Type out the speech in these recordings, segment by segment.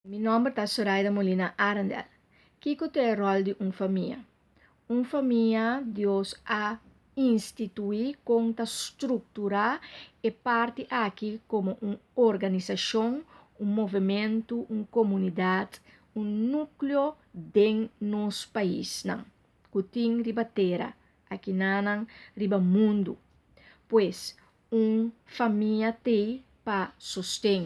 Mi nòmber ta Soraida Molina Arendel. Kiko ta e ròl di un famia? Un famia Dios a instituí kon ta strukturá e parti aki komo un organisashon, un movementu, un komunidat, un núkleo den nos paisnan ku tin riba tera, akinanan riba mundu. Pues, Un famia t'ei pa sosten.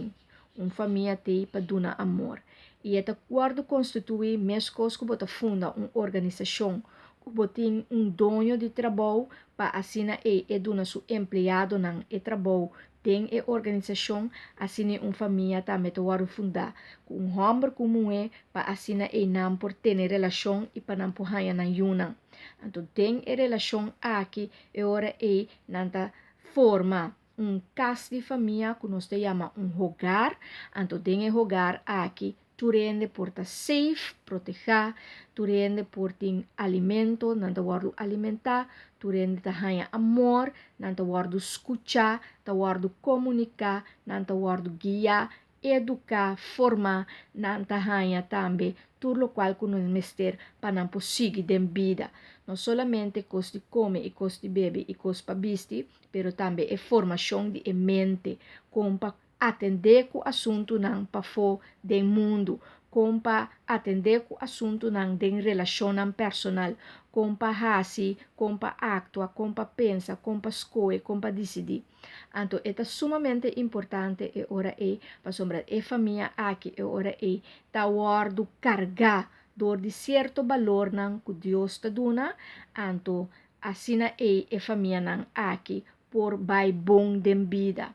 Un famia t'ei pa duna amor. I e ta wòrdu konstituí meskos ku bo ta funda un organisashon, ku bo tin un doño di trabou pa asina ei e duna su empleadonan e trabou den e organisashon, asina un famia tambe ta wòrdu fundá ku un hòmber ku un muhé pa asina ei nan por tene relashon i pa nan por haña nan yunan. Anto den e relashon aki e ora ei nan ta forma un kas di famia ku nos ta yama un hogar. Anto den e hogar aki tur hende por ta safe, protehá, tur hende por tin alimento, nan ta wòrdu alimentá, tur hende ta haña amor, nan ta wòrdu skuchá, ta wòrdu komuniká, nan ta wòrdu guiá eduká, formá, nan ta haña tambe tur lokual ku nan mester pa nan por sigui den bida. No solamente kos di kome i kos di bebe i kos pa bisti, pero tambe e formashon di e mente, kon pa atendé ku asuntunan pafó den mundu, kon pa atendé ku asuntunan den relashonnan personal, kon pa hasi, kon pa aktua, kon pa pensa, kon pa skohe, kon pa disidí. Anto e ta sumamente importante e ora ei, pasobra e famia aki e ora ei ta wòrdu kargá dor di sierto balornan ku Dios ta duna, anto asina ei e famianan aki por bai bon den bida.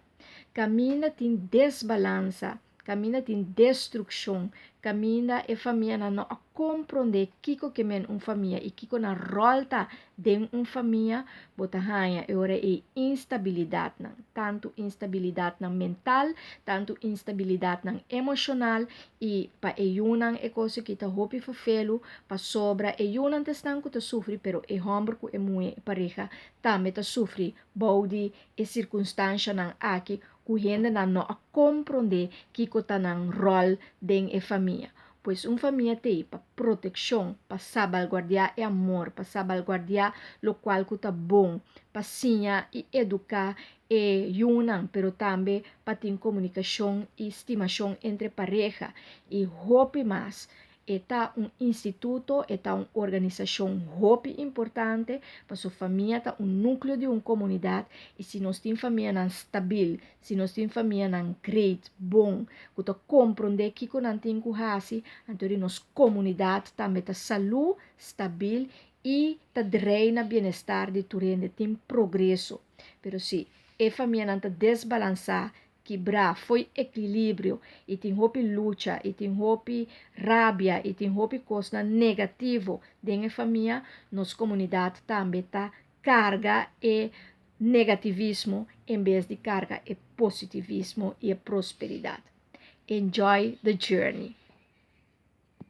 Kaminda tin desbalansa, kaminda tin destrukshon, kaminda e famianan no a komprondé kiko ke men un famia i kiko nan ròl ta den un famia, bo ta haña e ora ei instabilidatnan, tantu instabilidatnan mental, tantu instabilidatnan emoshonal i pa e yunan e kos aki ta hopi ferfelu pasobra e yunan ta esnan ku ta sufri pero e hòmber ku e muhé, e pareha, tambe ta sufri bou di e sirkunstanshanan aki ku hendenan no a komprondé kiko ta nan ròl den e famia. Pues un famia t'ei pa protekshon, pa sabalguardiá e amor, pa sabalguardiá lokual ku ta bon, pa siña i eduká e yunan, pero tambe pa tin komunikashon i stimashon entre pareha i hopi mas. E ta un instituto, e ta un organisashon hopi importante, paso famia ta un núkleo di un komunidat i si nos tin famianan stabil, si nos tin famianan great, bon, ku ta komprondé kiko nan tin ku hasi, anto di nos komunidat tambe ta salú, stabil i ta drei na bienestar di tur hende, tin progreso. Pero si e famianan ta desbalansá, kibrá fo'i ekilibrio i tin hopi lucha i tin hopi rabia i tin hopi kosnan negativo den e famia, nos komunidat tambe ta karga e negativismo en bes di karga e positivismo i e prosperidat. Enjoy the journey!